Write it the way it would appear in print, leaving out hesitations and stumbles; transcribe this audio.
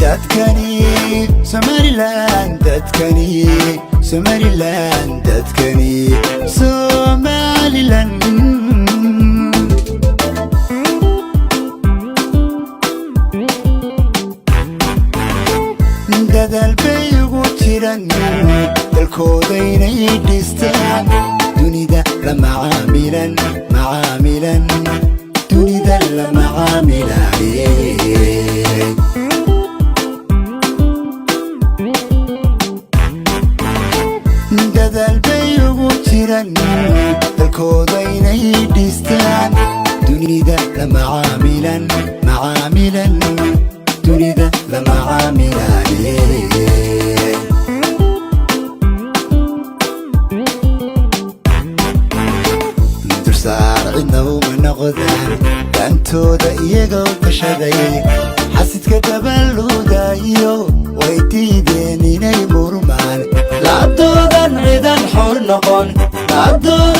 Dadkani Somaliland, dadkani Somaliland, dadkani Somaliland. Dadaal bay ugu jiran dalkooda inay dhistaan, dunida la macaamilan, macaamilan, dunida la macaamilaye. Dadaal bay ugu jiran dalkooda inay dhistaan, dunida la macaamilan, macaamilan, dunida la macaamilaye. Dursaar cidna uma noqdaan, dantooda iyagoo tashaday. Xasidka dabaluudayo way diideen inay murmaan. Laabtoodan cidan xor noqon, laabtoodan.